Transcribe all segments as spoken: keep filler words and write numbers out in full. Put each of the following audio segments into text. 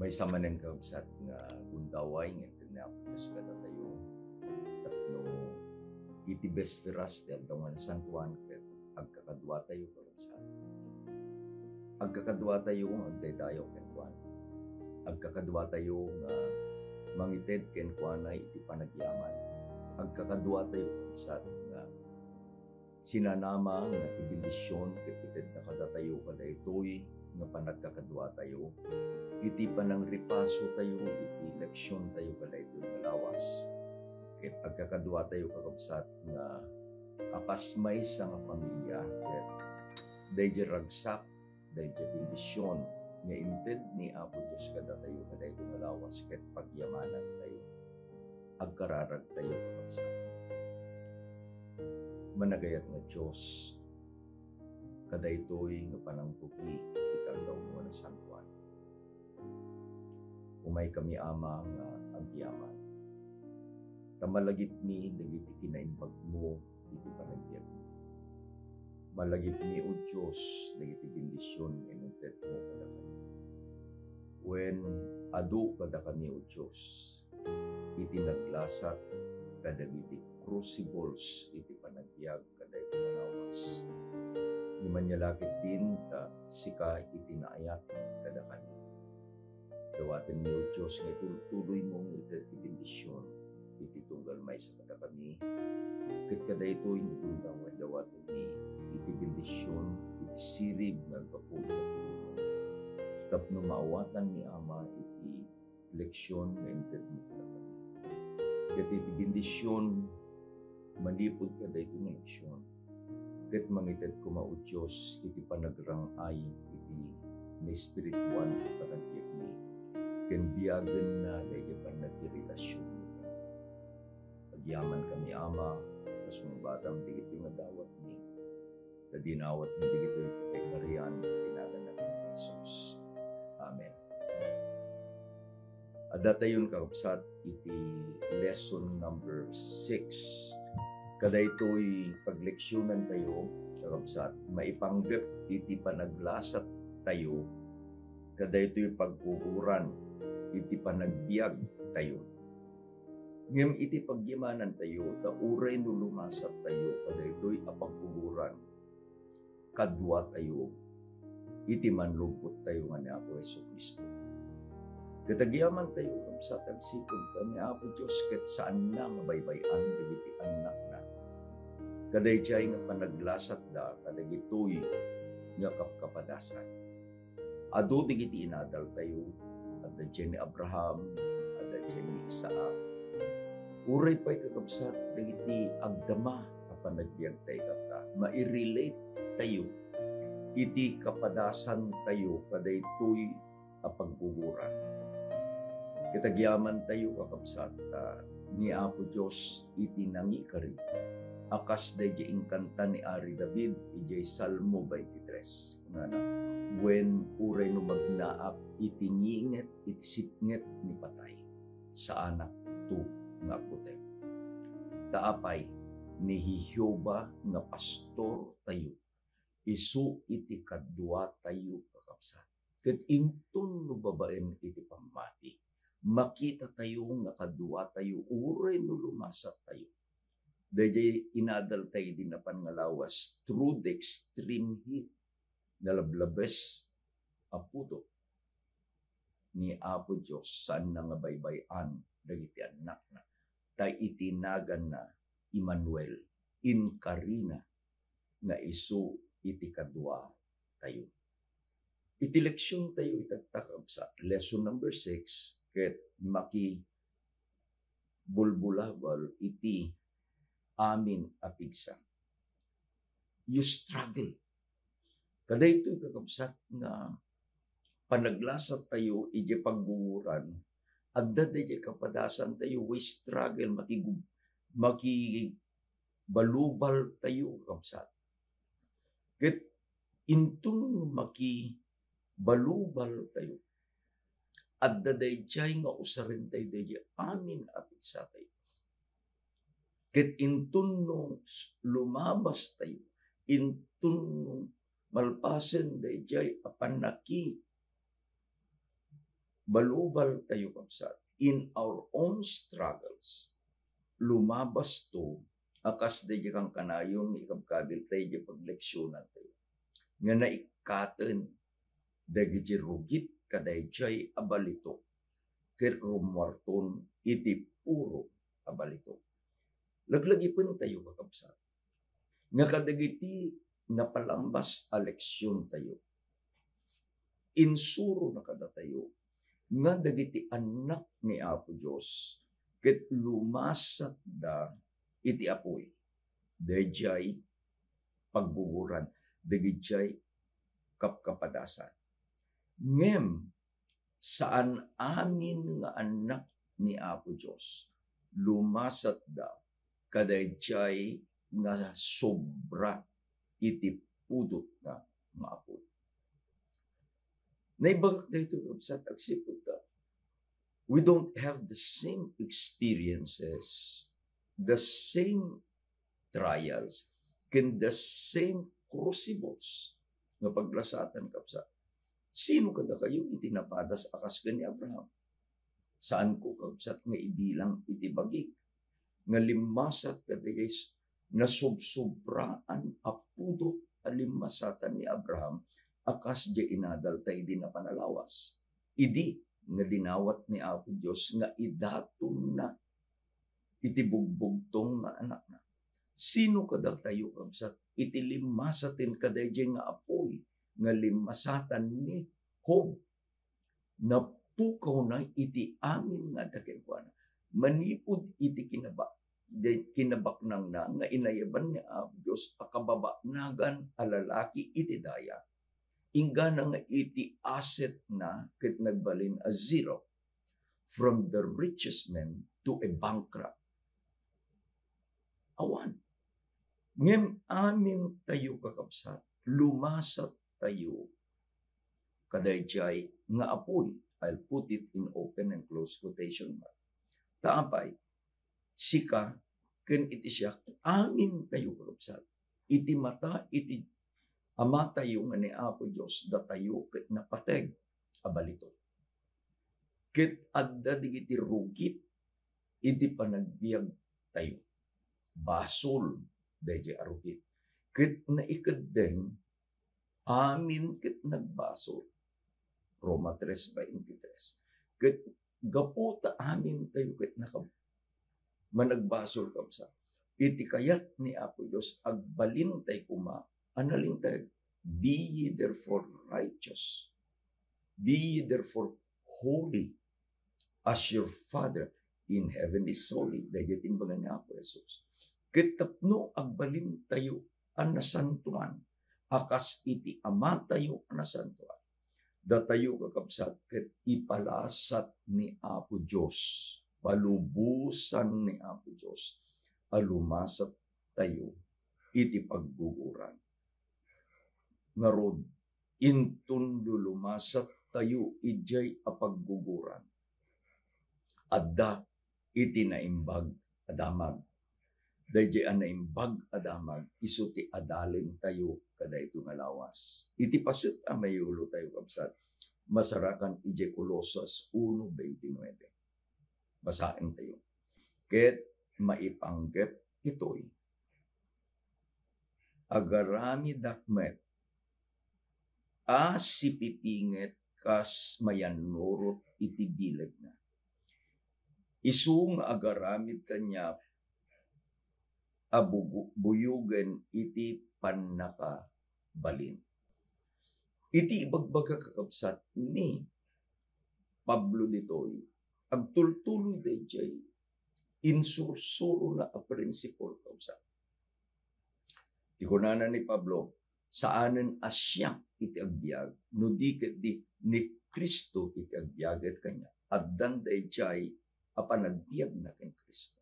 Maysa manen, kakabsat, nga gundaway nga inted ni Apo Dios kadatayo tapno iti besperas ti Aldaw nga Nasantoan ket agkakaduatayo, kakabsat. Agkakaduatayo nga agdaydayaw kenkuana. Agkakaduatayo nga mangited kenkuana iti panagyaman. Agkakaduatayo, kakabsat, nga sinanama nga ti bendision ket itedna kadatayo kadaytoy nga panagkakaduatayo iti panangripasotayo iti leksiontayo kadaytoy nga lawas. Ket agkakaduatayo, kakabsat, nga a kas maysa nga pamilia ket daydiay ragsak, daydiay bendision nga inted ni Apo Dios kadatayo kadaytoy nga lawas ket pagyamanantayo. Agkararagtayo, kakabsat. Managayat nga Dios, kadaytoy nga panangtuki ti Aldaw nga Nasantoan. Umaykami, Ama, nga agyaman. Ta malagipmi dagiti kinaimbagmo iti panagbiagmi. Malagipmi, O Dios, dagiti bendision nga inintedmo kadakami. Wen, adu kadakami, O Dios, iti naglasat kadagiti crucibles iti panagbiag kadaytoy nga lawas. Ngem ania la ketdin ta sika iti naayat kadakami. Dawatenmi, O Dios, nga itultuloymo nga ited ti bendision iti tunggal maysa kadakami, ket kadaytoy nga gundaway dawatenmi iti bendision iti sirib nga aggapu iti tulongmo, tapno maawatanmi, Ama, iti leksion nga intedmo kadakami. Ket iti bendision manipud kadaytoy nga leksion, ket mangited koma, O Dios, iti panagrang-ay iti naespirituan a panagbiagmi ken biagenna daydiay pannakirelasionmi. Agyamankami, Ama, ta sungbatam dagitoy nga dawatmi, ta dinawatmi dagitoy iti kaikarian ti naganna ni Jesus. Amen. Addatayon, kakabsat, iti lesson number six. Kadaytoy pagleksionantayo, kakabsat, maipanggep iti panaglasattayo kadaytoy pagguguran iti panagbiagtayo. Ngem iti pagyamanantayo, ta uray no lumasattayo kadaytoy a pagguguran, kaduatayo iti Manlugbottayo nga ni Apo Jesu-Cristo. Ket agyamantayo, kakabsat, agsipud ta ni Apo Dios ket saanna nga baybay-an dagiti annakna kadaydiay nga panaglasatda kadagitoy nga kapkapadasan. Adu dagiti inadaltayo, adda diay ni Abraham, adda diay ni Isaac. Uray pay, kakabsat, dagiti agdama a panagbiagtayo tatta, mairelattayo iti kapadasantayo kadaytoy a pagguguran. Ket agyamantayo, kakabsat, ta ni Apo Dios iti nangikari a kas daydiay inkanta ni Ari David idiay Salmo twenty-three. Kunana, "Wen uray no magnaak iti nginget iti sipnget ni patay, saanakto nga agbuteng." Ta apay, ni Jehovah nga pastortayo, isu iti kaduatayo, kakabsat. Ket inton no babaen iti pammati, makitatayo nga kaduatayo uray no lumasattayo. Daydiay inadaltayo idi napan nga lawas through the extreme heat, nalablabes a pudot. Ni Apo Dios, saanna nga baybay-an dagiti annakna, ta iti naganna, Emmanuel, inkarina nga isu iti kaduatayo. Iti leksiontayo itatta, kakabsat, lesson number six, ket makibulbulabal iti amin a pigsa. You struggle. Kadaytoy, kakabsat, nga panaglasattayo idiay pagguguran, adda daydiay kapadasantayo, we struggle, makigub-, makibalubaltayo, kakabsat. Ket inton makibalubaltayo, adda daydiay nga usarentayo daydiay amin a pigsatayo. Ket inton no s-, lumabastayo, inton no malpasen daydiay a pannaki-, Balubal tayo, kabsat, in our own struggles, lumabasto a kas daydi kankanayon nga ikabkabil tayo, daydi pagleksyonan tayo, nga naikkaten dagiti rugit kadaydiay a balitok, ket rummuarton iti puro a balitok. Laglagipen tayo, kakabsat, nga kadagiti napalambas a leksion tayo, insurona kadatayo nga dagiti annak ni Apo Dios ket lumasatda iti apuy, daydiay pagguguran, dagijay kapkapadasan. Ngem saan amin nga annak ni Apo Dios lumasatda kadaydiay nga sobra iti pudotna nga apuy. Naibagak daytoy, kabsat, agsipud ta we don't have the same experiences, the same trials, ken the same crucibles nga paglasatan, kabsat. Sino kadakayo iti napadas a kas ken ni Abraham? Saanko, kabsat, nga ibilang iti bagik nga limmasat kadagiti nasubsobraan a pudot a limmasatan ni Abraham a kas diay inadal ta idi napan a lawas. Idi nga dinawat ni Apo Dios nga idatonna iti bugbugtong nga anakna. Sino kadatayo, kabsat, iti limmasaten kadaydiay nga apuy nga limmasatan ni Job? Napukawna iti amin nga adda kenkuana. Manipud iti kinaba-, kinabaknangna nga inayaban ni Apo Dios a kababanagan a lalaki iti daya, inggana nga iti assetna ket nagbalin a zero, from the richest man to a bankrupt. Awan. Ngem amin tayo, kakabsat, lumasat tayo kadaydiay nga apuy. I'll put it in open and close quotation mark. Ta apay, sika ken iti siak, amin tayo, kakabsat, iti mata iti Ama tayo nga ni Apo Dios, datayo ket napateg a balitok. Ket adda dagiti rugit iti panagbiag tayo. Basol daydiay a rugit. Ket naikeddeng amin ket nagbasol. Roma tres veintitrés. Ket gapu ta amin tayo ket nakab-, managbasol, kabsat, iti kayat ni Apo Dios, agbalin tay koma a nalinteg. Be ye therefore righteous. Be ye therefore holy, as your Father in heaven is holy. Daydiay ti imbaga ni Apo Jesus. Ket tapno agbalin tayo a nasantoan, a kas iti Ama tayo a nasantoan, datayo, kakabsat, ket ipalasat ni Apo Dios, palubosan ni Apo Dios a lumasat tayo iti pagguguran. Ngarud, inton lulumasat tayo idiay a pagguguran, adda iti naimbag a damag. Daydiay a naimbag a damag, isu ti adalen tayo kadaytoy nga lawas. Iti paset a mayulo tayo, kabsat, masarakan idiay Colosas uno veintinueve. Basaen tayo. Ket maipanggep itoy, agaramidak met a sipipinget kas mayannurot iti bilegna. Isu nga agaramid kaniak a bugo-, buyogen iti pannakabalin. Iti ibagbaga, kakabsat, ni Pablo ditoy, agtultuloy daydiay insursurona a prinsipio, kabsat. Ti kunana ni Pablo, saanen a siak iti agbiag, no di ketdi ni Cristo iti agbiaget kaniak. Addan daydiay a panagbiagna ken Cristo.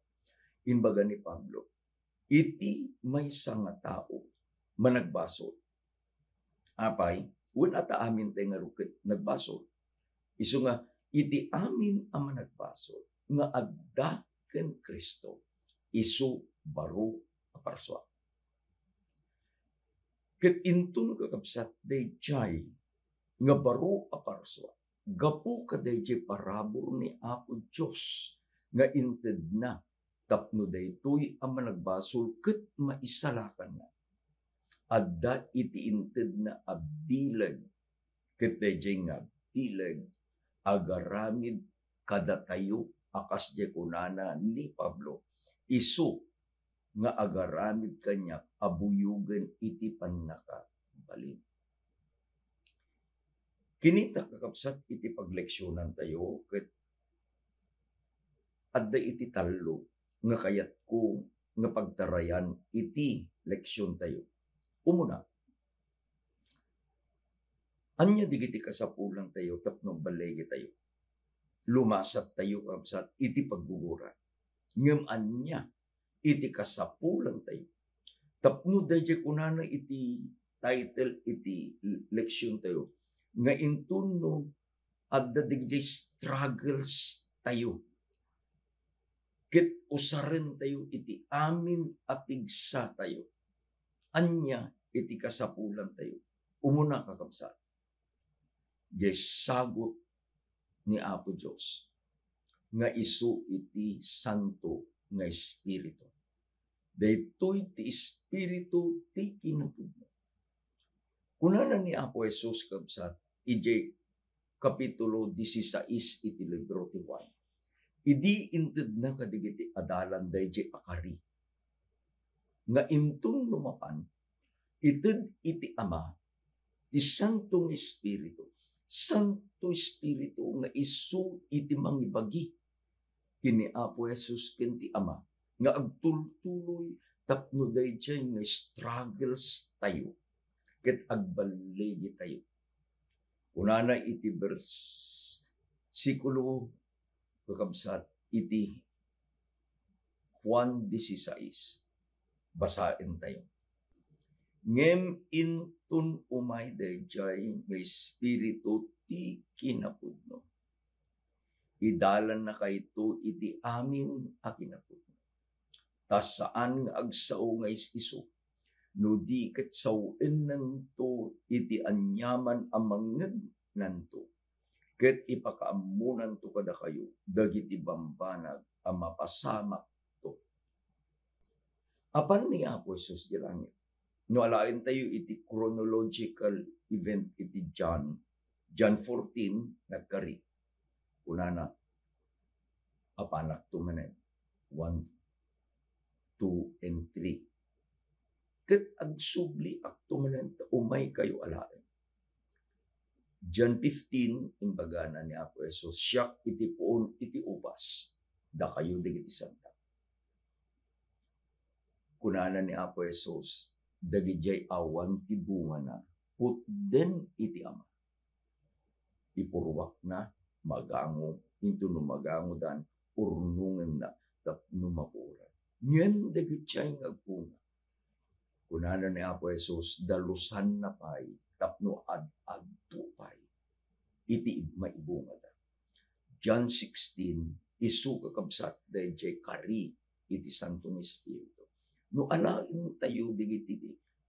Imbaga ni Pablo, iti maysa nga tao managbasol. Apay, wen ata amin tay ngarud ket nagbasol. Isu nga, iti amin a managbasol nga adda ken Cristo, isu baro a parsua. Ket inton, kakabsat, daydiay nga baro a parsua, gapu kadaydiay parabur ni Apo Dios nga intedna tapno daytoy a managbasol ket maisalakanna. Adda iti intedna a bileg, ket daydiay nga bileg agaramid kadatayo a kasdiay kunana ni Pablo, isu nga agaramid kaniak a buyogen iti pannakabalin. Kinita, kakabsat, iti pagleksionantayo ket adda iti tallo nga kayatko nga pagtarayan iti leksiontayo. Umuna, ania dagiti kasapulantayo tapno agballigitayo? Lumasattayo, kakabsat, iti pagguguran. Ngem ania iti kasapulantayo? Tapno daydiay kunana iti title iti leksiontayo, nga inton no adda dagiti struggles tayo, ket usarentayo iti amin a pigsatayo. Ania iti kasapulantayo? Umuna, kakabsat, diay sagut ni Apo Dios nga isu iti Santo nga Espiritu. Daytoy ti Espiritu ti kinapudno. Kunana ni Apo Jesus, kabsat, idiay Kapitulo disisais iti libro ti Juan, idi intedna kadagiti adalan daydiay a kari nga inton no mapan, ited iti Ama ti Santo nga Espiritu. Santo Espiritu nga isu iti mangibagi ken ni Apo Jesus ken ti Ama nga agtultuloy tapno daydiay nga struggles tayo ket agballigitayo. Kunana iti bersikulo, kakabsat, iti Juan disisais. Basaentayo. Ngem inton umay daydiay nga Espiritu ti kinapudno, idalannakayto iti amin a kinapudno. Ta saan nga agsao nga is-isu, no di ket saoennanto iti aniaman a mangngegnanto, ket ipakaammonanto kadakayo dagiti bambanag a mapasamakto. Apan ni Apo Jesus di langit. No alaentayo iti chronological event iti John, John fourteen, nagkari. Kunana, apanakto manen. One, two, and three. Ket agsubliakto manen ta umaykayo alaen. John fifteen, imbagana ni Apo Jesus, "Siak iti puon iti ubas, dakayo dagiti santa." Kunana ni Apo Jesus, "Dagidiay awan ti bungana, putden iti Ama." Ipuruakna, magango, inton no magangodan, urnongenna tapno mapuoran. Ngem dagiti nga agbunga, kunana ni Apo Jesus, dalusanna pay tapno ad-adto pay iti maibungada. John sixteen, isu, kakabsat, daydiay kari iti Santo nga Espiritu. No alaentayo dagiti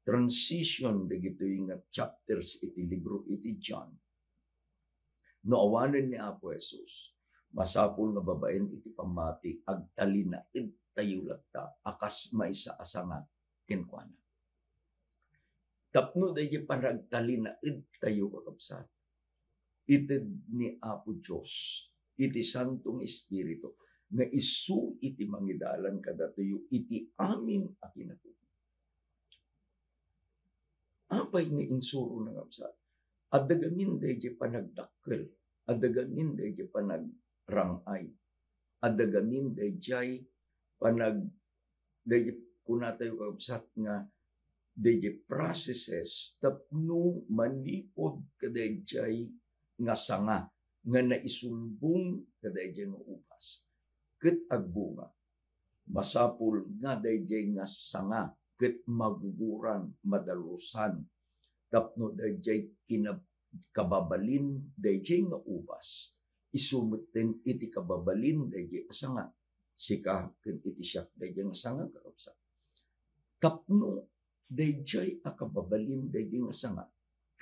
transition dagitoy nga chapters iti libro iti John, no awanen ni Apo Jesus, masapul nga babaen iti pammati, agtalinaedtayo latta a kas maysa a sanga kenkuana. Tapno daydiay panagtalinaedtayo, kakabsat, ited ni Apo Dios iti Santo nga Espiritu nga isu iti mangidalan kadatayo iti amin a kinapudno. Apay nga insurona, kakabsat? Adda gamin daydiay panagdakkel, adda gamin daydiay panagrang-ay, adda gamin daydiay panag-, daydiay kunatayo, kakabsat, nga daydiay processes tapno manipud kadaydiay nga sanga nga naisulbong kadaydiay nga ubas ket agbunga. Masapul nga daydiay nga sanga ket maguguran, madalusan, tapno daydiay kina-, kababalin daydiay nga ubas, isu metten iti kababalin daydiay a sanga, sika ken iti siak daydiay nga sanga, kakabsat. Tapno daydiay a kababalin daydiay nga sanga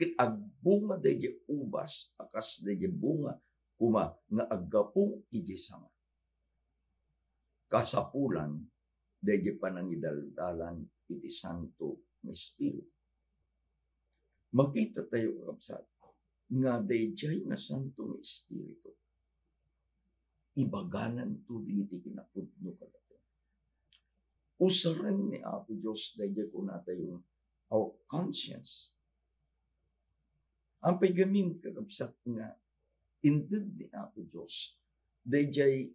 ket agbunga daydiay ubas a kas daydiay bunga koma nga aggapu idiay sanga. Kasapulan daydiay panangidaldalan iti Santo nga Espiritu. Makita tayo, kakabsat, nga daydiay nga Santo nga Espiritu, ibagananto dagiti kinapudno kadatayo. Usaren ni Apo Dios daydiay kunatayo, our conscience. Ampay gamin, kakabsat, nga inted ni Apo Dios daydiay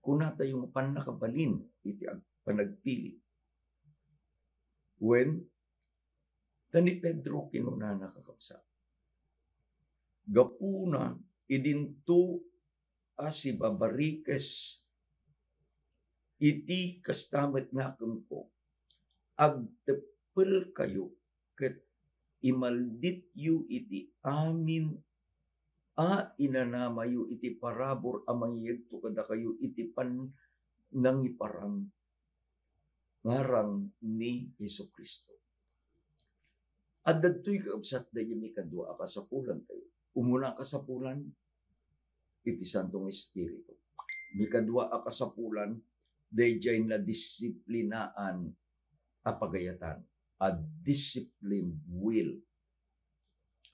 kunatayo nga pannakabalin iti ag-, panagpili. Wen, ta ni Pedro kinunana, kakabsat, gapuna idinto a sibabarikes iti kasta met nakemko, agteppelkayo ket imaldityo iti amin a inanamayo iti parabur a mangyegto kadakayo iti pannangiparang ngarang ni Jesu-Cristo. Adda ditoy, kakabsat, daydiay mikadua a kasapulan tayo. Umuna a kasapulan, iti Santo nga Espiritu. Mikadua a kasapulan, daydiay nadisiplinaan a pagayatan, a disciplined will.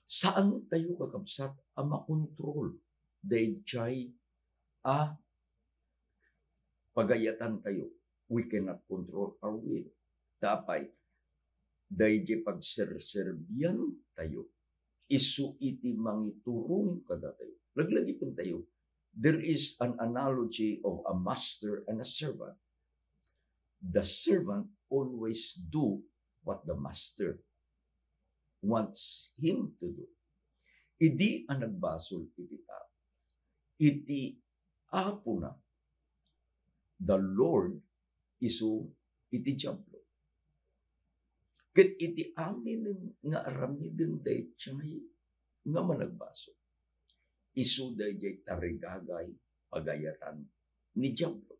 Saan tayo, kakabsat, a makontrol daydiay a pagayatan tayo. We cannot control our will. Ta apay, daydiay pagserserbian tayo, isu iti mangiturong kadatayo. Laglagipen tayo, there is an analogy of a master and a servant. The servant always do what the master wants him to do. Idi a nagbasol iti tao, iti apona, the Lord, isu iti Diablo. Ket iti amin nga aramiden daydiay nga managbasol, isu daydiay tarigagay pagayatan ni Diablo.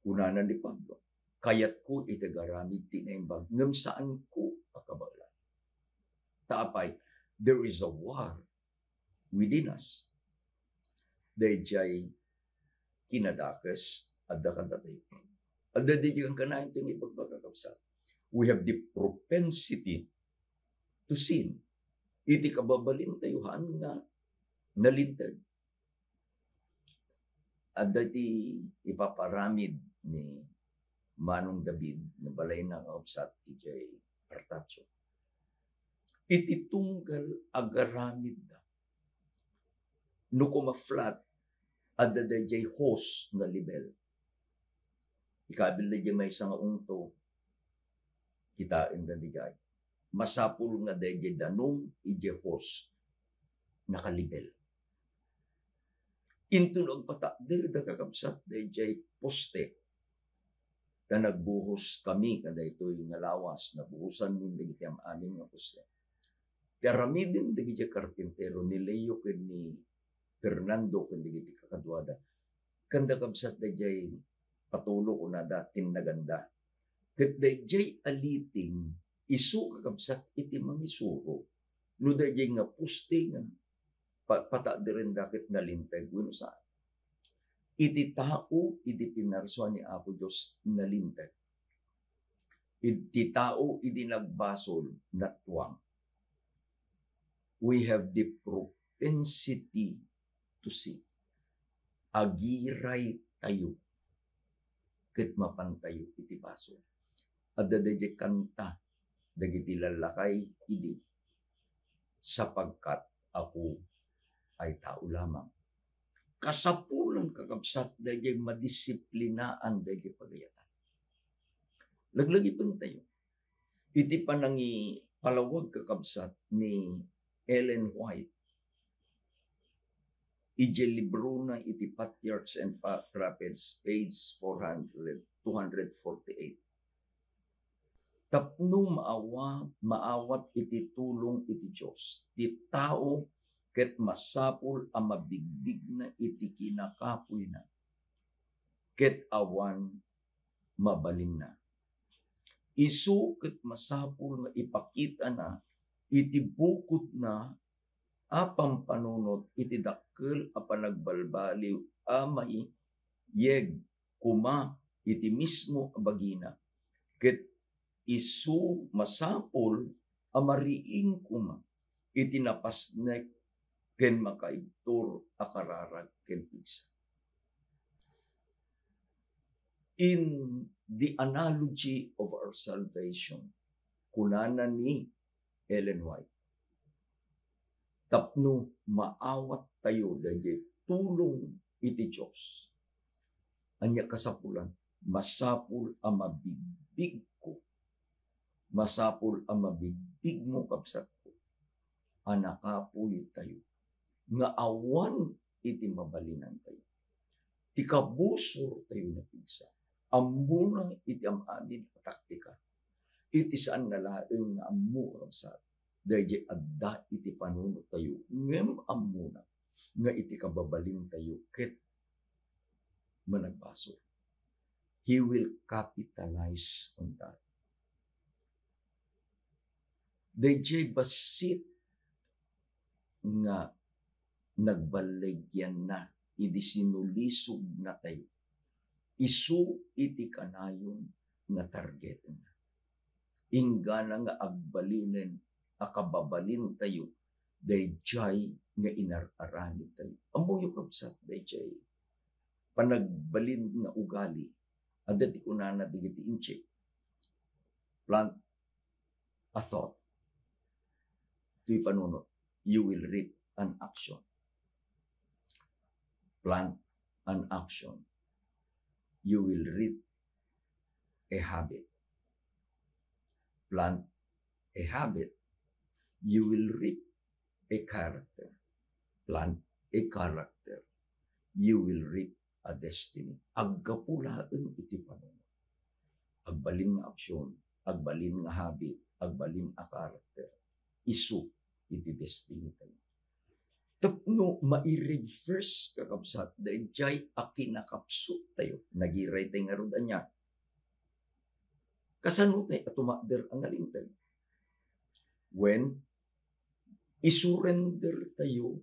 Kunana ni Pablo, "Kayatko iti agaramid ti naimbag, ngem saanko a kabaelan." Ta apay, there is a war within us. Daydiay kinadakes, adda kadatayo. Adda daydiay kankanayon ti ibagbaga, kabsat. We have the propensity to sin. Iti kababalin tayo, haan nga nalinteg. Adda ti ipaparamid ni Manong David nga balayna nga upsat idiay Artacho. Iti tunggal agaramidda, no kuma-flat, adda daydiay hose nga level. Ikabil daydiay maysa nga ungto, kitaen da daydiay. Masapul nga daydiay danum idiay hose nakalibel. Inton agpatakder da, kakabsat, daydiay poste, ta nagbuhos kami kadaytoy nga lawas, nabuhosan min dagiti am-amin nga poste. Ti aramiden dagiti karpintero, ni Leo ken ni Fernando ken dagiti kakaduada, kanda, kabsat, daydiay patulo, kunada, tinnaganda. Ket daydiay aliting isu, kakabsat, iti mangisuro no daydiay nga poste nga pa-, patakderenda ket nalinteg wenno saan. Iti tao idi pinarsuan ni Apo Dios, nalinteg. Iti tao idi nagbasol, natuang. We have the propensity to sin. Agiray tayo ket mapan tayo iti basol. Adda daydiay kanta dagiti lallakay idi, "Sapagkat ako ay tao lamang." Kasapulan, kakabsat, daydiay madisiplinaan daydiay pagayatan. Laglagipen tayo iti panangipalawag, kakabsat, ni Ellen White idiay librona iti Patriarchs and Pa-, Prophets, page four hundred, two hundred forty-eight. Tapno maawa-, maawat iti tulong iti Dios ti tao, ket masapul a mabigbigna iti kinakapuyna, ket awan mabalinna. Isu ket masapul nga ipakitana iti bukodna a pampanunot iti dakkel a panagbalbaliw a maiyeg koma iti mismo a bagina, ket isu masapul a mariing koma iti napasnek ken makaibtur a kararag ken pigsa. In The Analogy of Our Salvation, kunana ni Ellen White, tapno maawattayo daydiay tulong iti Dios. Ania kasapulan? Masapul a mabigbigko. Masapul a mabigbigmo, kabsatko, a nakapuytayo nga awan iti mabalinantayo. Ti kabusortayo napigsa. Ammona iti am-amin a taktika. Iti saan nga laeng nga ammo, kabsat, daydiay adda iti panunottayo, ngem ammona nga iti kababalintayo ket managbasol. He will capitalize on that. Daydiay bassit nga nagballigyanna idi sinulisognatayo, isu iti kanayon nga targetenna. Inggana nga agbalinen a kababalintayo daydiay nga inar-aramidtayo. Ammoyo, kabsat, daydiay panagbalin nga ugali, adda ti kunana dagiti Intsik, plant a thought, toy panunot, you will reap an action. Plant an action, you will reap a habit. Plant a habit, you will reap a character. Plant a character, you will reap a destiny. Aggapu laeng iti panunot. Agbalin nga aksyon, agbalin nga habit, agbalin a character. Isu iti destiny tayo. Tapno mai-reverse, kakabsat, daydiay a kinakapsut tayo. Nagiray tay ngarud ania? Kasano tay a tumakder a nalinteg? When isurrender tayo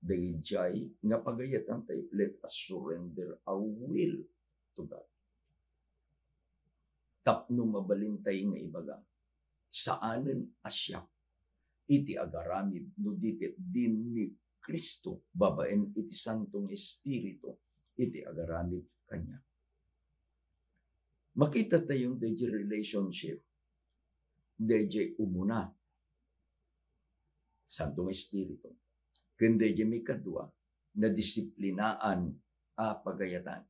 daydiay nga pagayatan tayo. Let us surrender our will to God. Tapno mabalin tayo nga ibaga, saanen a siak iti agaramid no di ket din ni Cristo babaen iti Santo nga Espiritu iti agaramid kaniak. Makita tayo daydiay relationship, daydiay umuna, Santo nga Espiritu, ken daydiay maikadua, nadisiplinaan a pagayatan,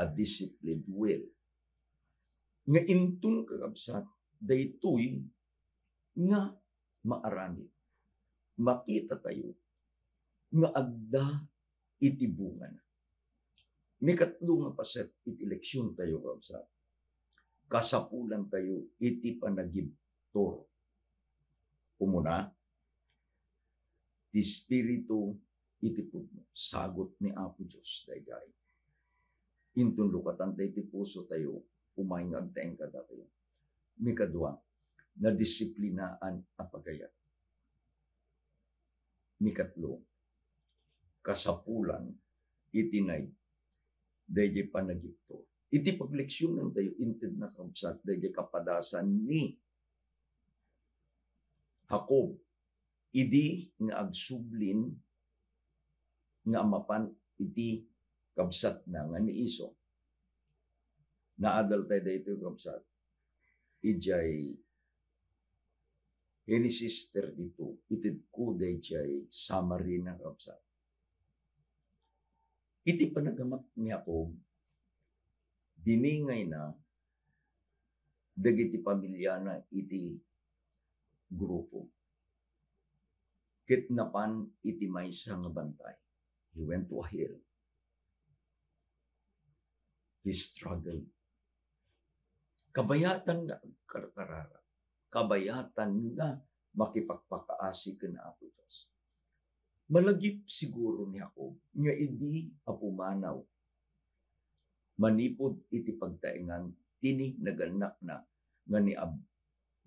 a disciplined will. Nga inton, kakabsat, daytoy nga maaramid, makita tayo nga adda iti bungana. Mikatlo nga paset iti leksion tayo, kabsat, kasapulan tayo iti panagibtur. Umuna, ti Espiritu iti pudno, sagut ni Apo Dios daydiay. Inton lukatan tayo ti puso tayo, umay nga agtaeng kadatayo. Mikadua, nadisiplinaan a pagayat. Mikatlo, kasapulan iti nay-, daydiay panagibtur. Iti pagleksionan tayo, inted na, kabsat, daydiay kapadasan ni Jacob idi nga agsublin nga mapan iti kabsatna nga ni Esau. Naadal tayo daytoy, kabsat, idiay Genesis thirty-two, itedko daydiay summary na, kabsat. Iti panagamak ni Jacob, biningayna dagiti pamiliana iti grupo, ket napan iti maysa nga bantay. He went to a hill. He struggled. Kabayatan nga agkarkararag. Kabayatan nga makipagpakaasi ken Apo Dios. Malagip siguro ni Jacob nga idi a pumanaw manipud iti pagtaengan ti ni nagannakna nga ni Ab-,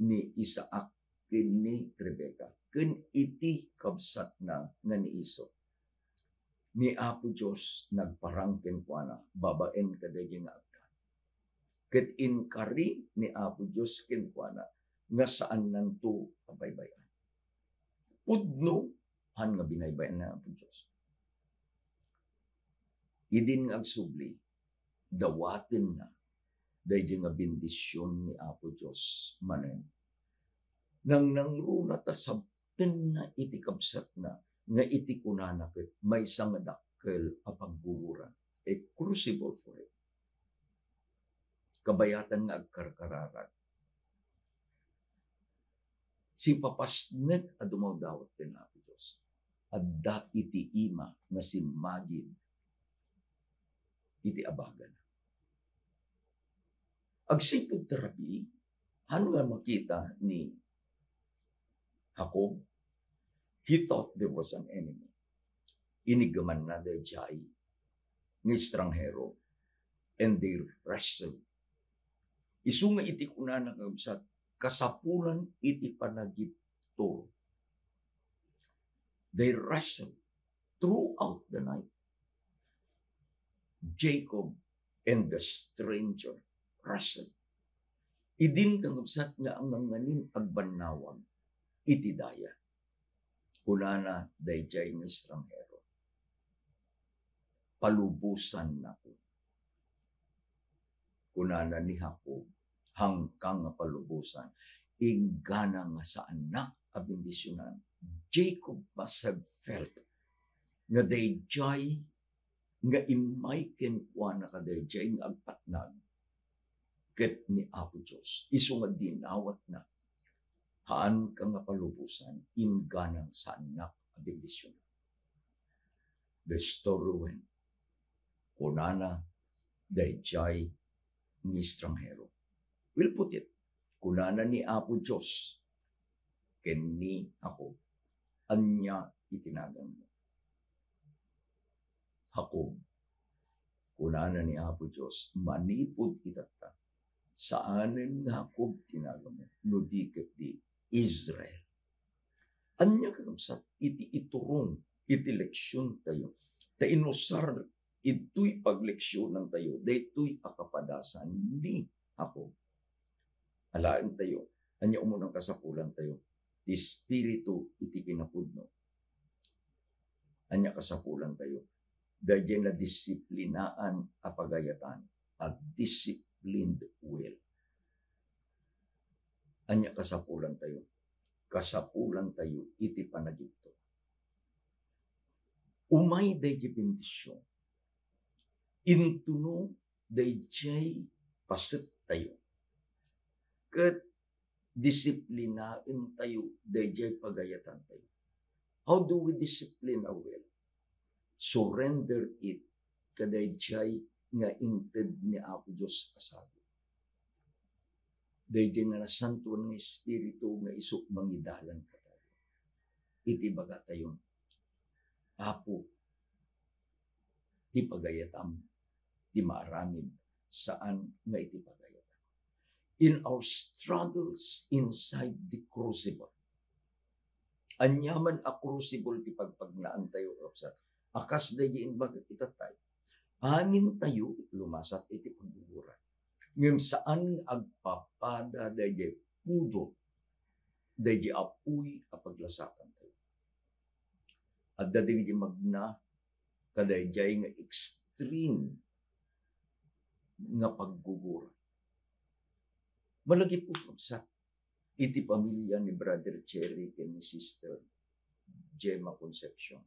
ni Isaac ken ni Rebecca, ken iti kabsatna nga ni Esau. Ni Apo Dios nagparang kenkuana babaen kadaydiay nga agtan. Ket inkari ni Apo Dios kenkuana nga saannanto a baybay-an. Pudno han nga binaybay-an ni Apo Dios. Idin nga agsubli, dawatenna daydiay nga bendision ni Apo Dios manen. Nangnangruna ta sabtenna iti kabsatna nga iti kunana ket maysa nga dakkel a pagguguran, a crucible for him. Kabayatan nga agkarkararag. Sipapasnek a dumawdawat ken Apo Dios. Adda iti ima nga simmagid iti abagana. Agsipud ta rabii, han nga makita ni Jacob, he thought there was an enemy. Iniggamanna daydiay nga estranghero, and they wrestled. Isu nga iti kunana nga kabsat, kasapulan iti panagibtur. They wrestled throughout the night. Jacob and the stranger wrestled. Idin nga kabsat nga anganganin agbannawag iti daya. Kunana daydiay nga estranghero, "Palubosannakon." Kunana ni Jacob, "Haanka nga palubosan, inggana nga saannak a bendisionan." Jacob must have felt nga daydiay nga immay kenkuana kadaydiay nga agpatnag ket ni Apo Dios, isu nga dinawatna, "Haanka nga palubosan, inggana nga saannak a bendisionan." The story went, kunana daydiay nga estranghero. We'll put it, kunana ni Apo Dios ken ni Jacob, "Ania iti naganmo?" "Jacob," kunana ni Apo Dios, "manipud itatta, saanen nga Jacob ti naganmo, no di ket di Israel." Ania, kakabsat, iti iturong iti leksiontayo? Ta inusar itoy pagleksionantayo, daytoy a kapadasan ni Jacob. Alaentayo, ania umuna a kasapulantayo? Ti espiritu iti kinapudno. Ania kasapulantayo? Daydiay nadisiplinaan a pagayatan, a disciplined will. Ania kasapulantayo? Kasapulantayo iti panagibtur. Umay daydiay bendision, intuno daydiay pasettayo, ket disiplinaentayo daydiay pagayatantayo. How do we discipline our will? Surrender it kadaydiay nga inted ni Apo Dios a sagut. Daydiay nga nasantoan nga Espiritu nga isu mangidalan katayo. Iti bagatayo, "Apo, ti pagayatam ti maaramid, saan nga iti pagayatam." In our struggles inside the crucible, aniaman a crucible ti pagpagnaantayo, kakabsat, a kas daydiay imbaga itattay, amintayo lumasat iti pagguguran. Ngem saan nga agpapada daydiay pudot, daydiay apuy a paglasatantayo. Adda dagiti magna kadaydiay nga extreme nga pagguguran. Malagipko, kakabsat, iti pamilia ni Brother Jerry ken ni Sister Gemma Concepcion.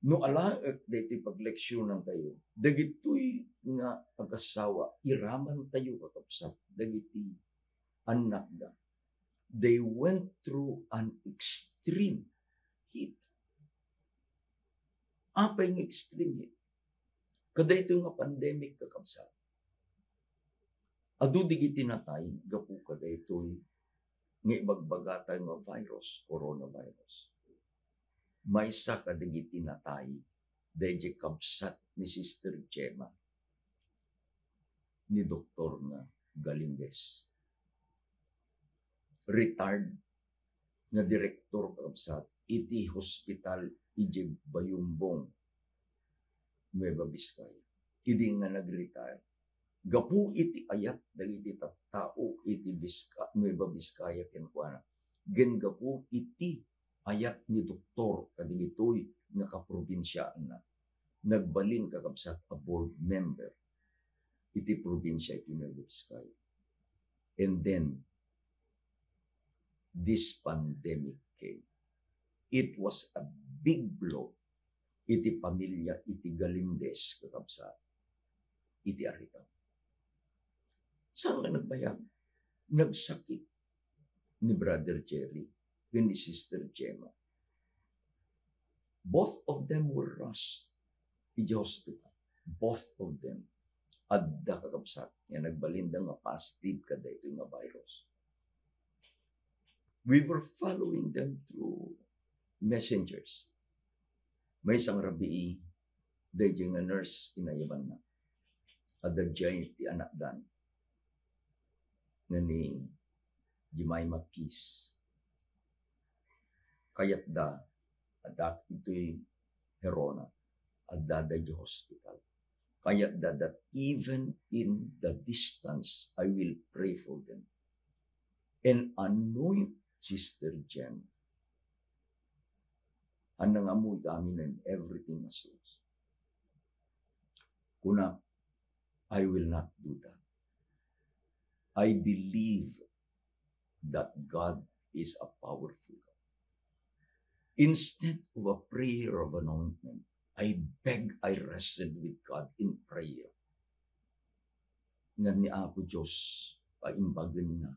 No alaek daytoy pagleksionantayo, dagitoy nga agassawa, iramantayo, kakabsat, dagiti annakda. They went through an extreme heat. Apay nga extreme heat? Kadaytoy nga pandemic, kakabsat, adu dagiti natay gapu kadaytoy nga ibagbagatayo nga virus, coronavirus. Maysa kadagiti natay daydiay kabsat ni Sister Gemma, ni Doktor nga Galindez. retired nga direktor, kakabsat, iti hospital idiay Bayumbong, Nueva Vizcaya. Idi nga nag-retire, gapu iti ayat dagiti tattao iti Vizca-, Nueva Vizcaya kenkuana, ken gapu iti ayat ni doktor kadagitoy nga kaprobinsiaanna, nagbalin, kakabsat, a board member iti probinsia iti Nueva Vizcaya. And then, this pandemic came. It was a big blow iti pamilya iti Galindez, kakabsat, iti Aritaw. Saan nga nagbayag? Nagsakit ni Brother Jerry ken ni Sister Gemma. Both of them were rushed iti hospital. Both of them. Adda, kakabsat, nga nagbalinda nga positive kadaytoy nga virus. We were following them through messengers. Maysa nga rabii, daydiay nga nurse inayabanna. Adda diay ti anakdan nga ni Jemima Peace. Kayatda, adda itoy Gerona, adda daydiay hospital. Kayatda that even in the distance, I will pray for them and anoint Sister Jem. Ania nga ammo iti amin and everything as lost. Kuna, I will not do that. I believe that God is a powerful God. Instead of a prayer of anointment, I beg, I wrestled with God in prayer. Ngan ni Apo Dios, paimbagenna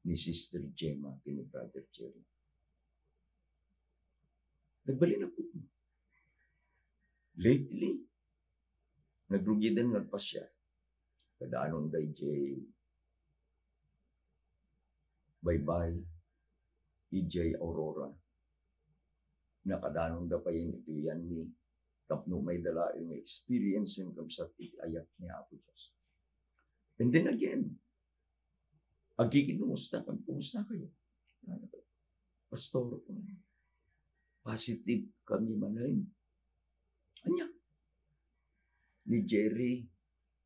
ni Sister Gemma ken ni Brother Jerry. Nagbalin a pudno. Lately, nagrugiden nga agpasiar. Kadanonda idiay baybay, idiay Aurora. Nakadanonda pay iti Yanmi tapno mayda laeng nga experience-en, kabsat, iti ayat ni Apo Dios. And then again, agkikinumusta kami, "Kumusta kayo?" "Pastor, positive kami manen." Ania? Ni Jerry,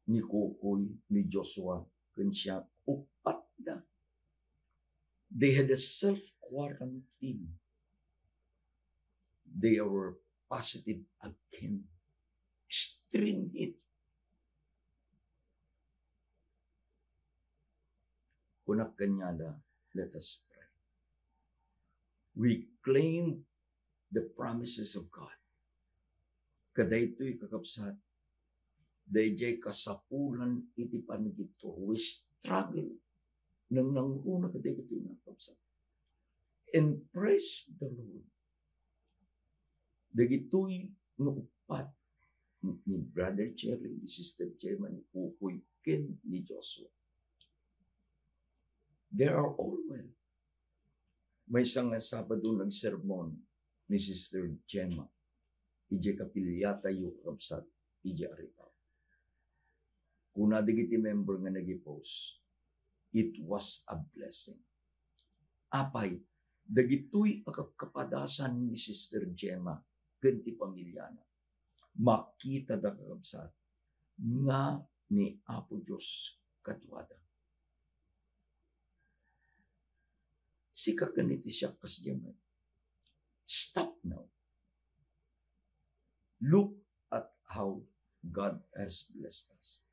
ni Kokoy, ni Joshua, ken siak, uppat da. They had a self-quarantine. They were positive again. Extreme heat. Kunak kaniada, "Let us pray." We claim the promises of God. Kadaytoy, kakabsat, daydiay kasapulan iti panagituro. We struggle. Nangnangruna kadaytoy nga, kakabsat. And praise the Lord. Dagitoy nga uppat ni Brother Jerry, ni Sister Gemma, ni Kokoy, ken ni Joshua, they are all well. Maysa nga Sabado, nagsermon ni Sister Gemma idiay kapiliatayo, kakabsat, idiay Aritaw. Kuna dagiti member nga nag-post, "It was a blessing." Apay, dagitoy a kapkapadasan ni Sister Gemma ken ti pamiliana, makitada, kakabsat, nga ni Apo Dios kaduada. Sika ken iti siak, kas Gemma, stop now. Look at how God has blessed us.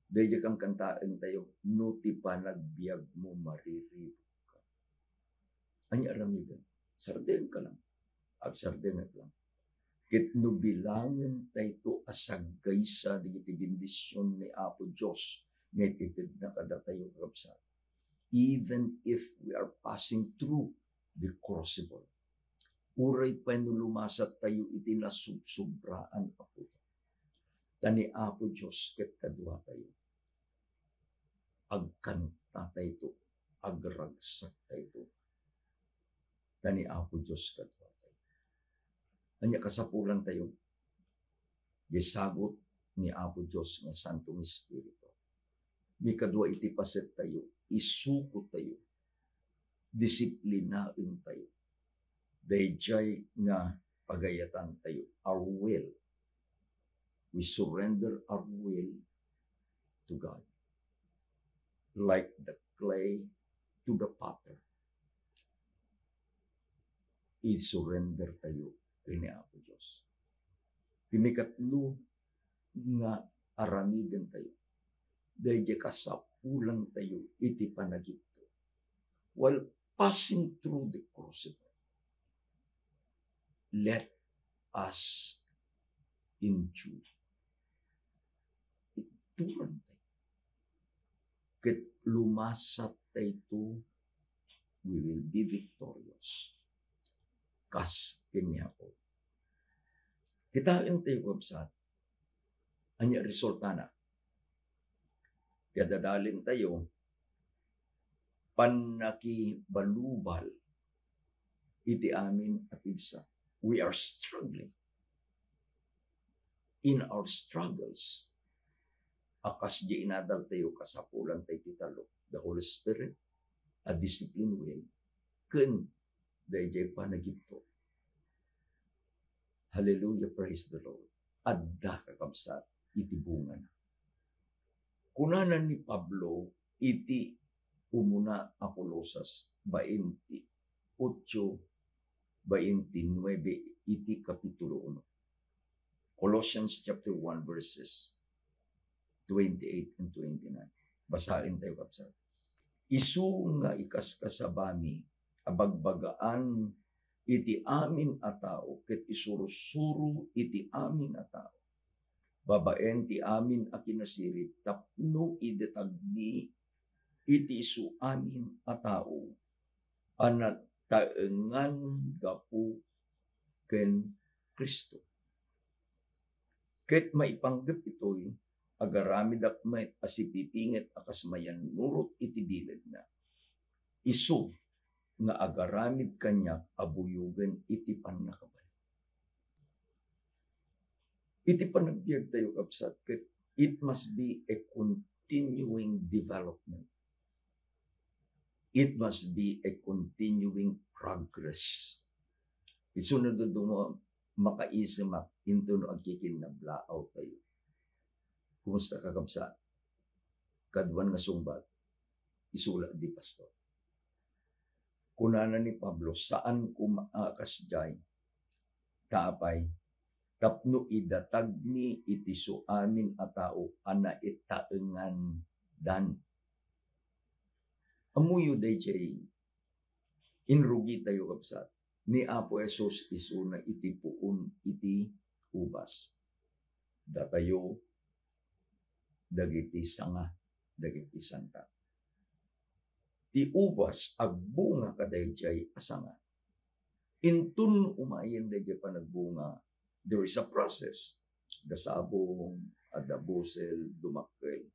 Daydiay kankantaentayo, "No ti panagbiagmo mariribukka." Ania aramiden? Sardengka lang. Agsardengek lang. Ket no bilangentayto a saggaysa dagiti bendision ni Apo Dios nga itedna kadatayo, kakabsat, even if we are passing through the crucible, uray pay no lumasattayo iti nasubsobraan a pudno, ta ni Apo Dios ket kaduatayo, agkantatayto, agragsaktayto, ta ni Apo Dios kaduatayo. Ania kasapulantayo? Diay sagut ni Apo Dios nga Santo nga Espiritu, Mikadua iti paset tayo, isuko tayo, disiplinaen tayo. Dayjay nga pagayatan tayo, our will. We surrender our will to God, like the clay to the potter. I-surrender tayo ken ni Apo Dios. Ti mikatlo nga aramiden tayo, dayjay kasapulan tayo iti panagipto. While passing through the crucible, let us endure. Ituran tayo. Ket lumasat tayo, we will be victorious. Kas ken ni Jacob. Kitaen tayo, kabsat, ania resultana? Ti adalin tayo, pannakibalubal iti amin a pigsa. We are struggling. In our struggles, a kas di inadal tayo, kasapulan tayo ti tallo, the Holy Spirit, a discipline will, ken dayjay panagipto. Hallelujah, praise the Lord. Adda, kakabsat, iti bungana. Kunana ni Pablo iti umuna a Colosas bainti otso, bainti nuebe iti kapitulo uno. Colossians chapter one, verses twenty-eight and twenty-nine. Basaen tayo, kabsat. Isu nga ikaskasabami a bagbagaan iti amin a tao ket isursuro iti amin a tao babaen ti amin a kinasirib tapno idetagmi iti isu amin a tao a nataengan gapu ken Cristo. Ket maipanggep itoy, agaramidak met a sipipinget a kas mayannurot iti biledna. Isu nga agaramid kaniak a buyogen iti pannakabali. Iti panagbiag tayo, kabsat, ket it must be a continuing development. It must be a continuing progress. Isu no dumo, makaisemak intono agkikinnablaaw tayo. Kumusta, kakabsat? Kaduan nga sungbat, isula di pastor. Kunana ni Pablo, saan koma a kasdiay. Ta apay? Tapno idatagmi iti suamin a tao a naitaengandan. Ammoyo dayjay inrugitayo, kabsat. Ni Apo Jesus isuna iti puon iti ubas. Datayo dagiti sanga, dagiti santa. Ti ubas agbunga kadaydiay a sanga. Inton umayen daydiay panagbunga, there is a process. Adda sabong, adda busel, dumakkel.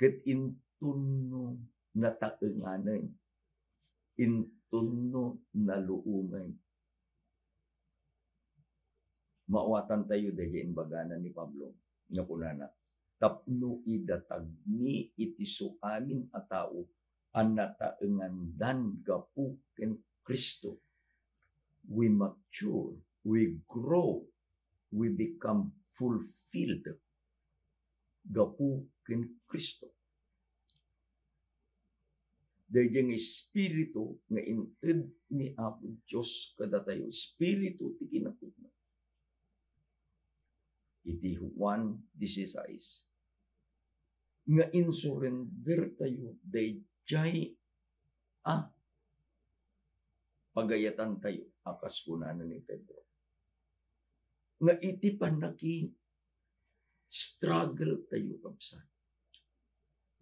Ket inton no nataenganen, inton no naluongen, maawatan tayo daydiay imbagana ni Pablo nga kunana, tapno idatagmi iti suamin a tao a nataengandan gapu ken Cristo. We mature, we grow, we become fulfilled gapu ken Cristo. Daydiay nga Espiritu nga inted ni Apo Dios kadatayo, Espiritu ti kinapudno. Iti Juan dieciséis, nga insurrender tayo daydiay a pagayatan tayo, a kas kunana ni Pedro. Nga iti pannaki-struggle tayo, kabsat,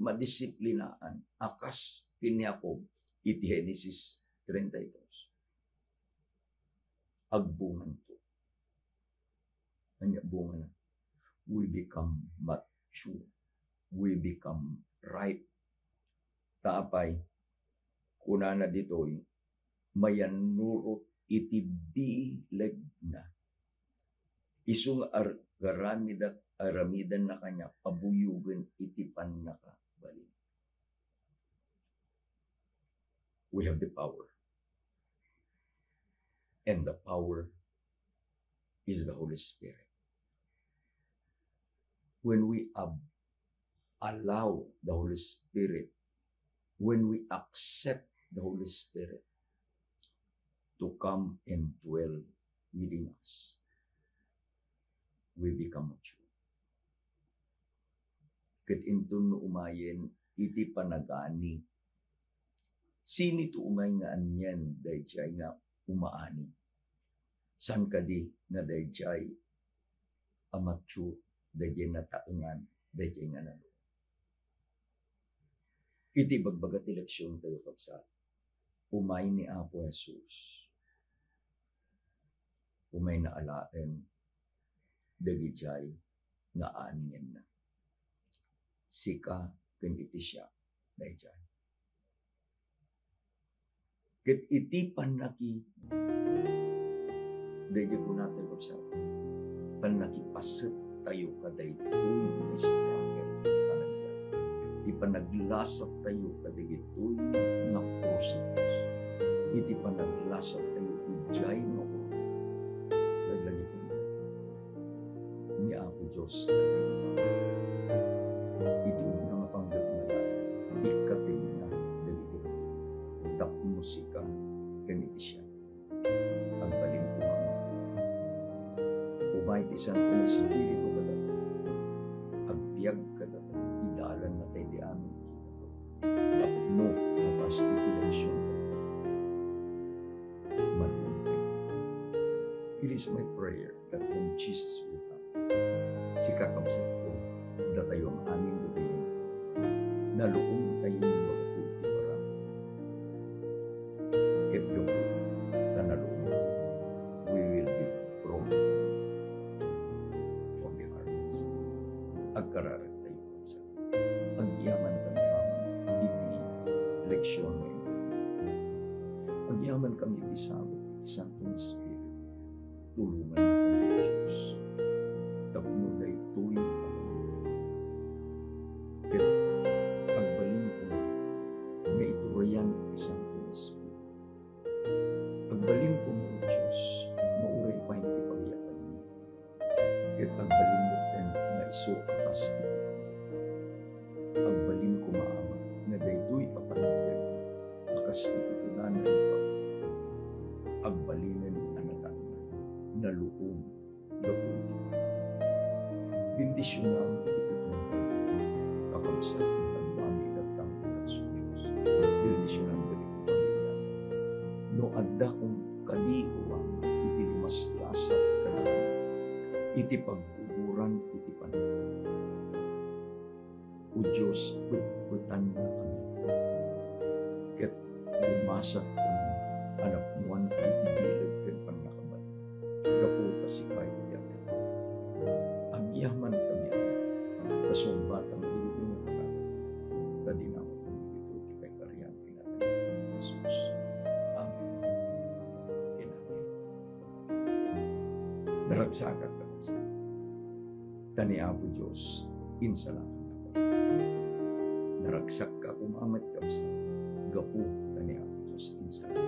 madisiplinaan, a kas ken ni Jacob iti Genesis treinta y dos. Agbunganto. Ania bungana? We become mature. We become ripe. Ta apay, kunana ditoy, mayannurot iti bilegna. Isu nga ar-, garamidak-, aramidenna kaniak a buyogen iti pannaka-, Bali. We have the power. And the power is the Holy Spirit. When we ab-, allow the Holy Spirit, when we accept the Holy Spirit to come and dwell within us, we become mature. Ket inton no umayen iti panagani, sino ti umay nga anian daydiay nga umaani? Saan kadi nga daydiay a mature, daydiay nataengan, daydiay nga naluom? Iti ibagbaga ti leksion tayo, kabsat, umay ni Apo Jesus, umay na alaen dagidiay nga aanienna. Sika ken iti siak daydiay. Ket iti pannaki-, daydiay kunatayo, kabsat, pannakipaset tayo kadaytoy nga struggle ti panagbiag. Ti panaglasat tayo kadagitoy nga proseso. Iti panaglasat tayo idiay nga oras. Laglagipen ni Apo Dios. Iti umuna nga panggepna, ikkatenna dagiti rugit tapno sika ken iti siak agbalin koma. Umay ti Santo Espiritu kadata, agbiag kadata, idalanna daydi amin. Tapno a kas iti leksion, maluom tayo. It is my prayer that when Jesus will come, sika, kabsatko, datayo amin dagiti naluom tayo nga gapu iti parang. Ket gapu ta naluom, we will be prone for the harvest. Agkararag tayo, kabsat. Agyaman kami iti leksion ngayon. Agyaman kami iti sabet iti Santo nga Espiritu. Tulonganna kami, Dios, tapno daytoy ket agbalin koma nga iturayan iti Santo nga Espiritu. Agbalin koma, O Dios, nga uray pay ti pagyatanmi. Ket agbalin met nga isu a kas iti. Agbalin koma, Ama, nga daytoy a panagbiag a kas iti kunana ni Pablo, agbalinen a nataengan, naluom gapu iti. Bendisionam iti tungtong, kakabsat, ken amin a tattao, Dios. Bendisionam dagiti pamilya. No adda kadi koma iti lumaslasat kadakami, iti pagguguran iti panagbiag, O Dios, petpetanna kami, ket lumasat kami a napnoan iti bileg ken pannakabalin gapu ta sika iti Apo. Agyaman kami, Ama, ta sungbatan dagiti nga kararag ta dinamagmi ditoy ti kaikarian ti ngadan ni Jesus. Amen. Ken amen. Naragsakak, kakabsat, ta ni Apo Dios insalakannak. Naragsakka koma met, kabsat, gapu ta ni Apo Dios insalakannak.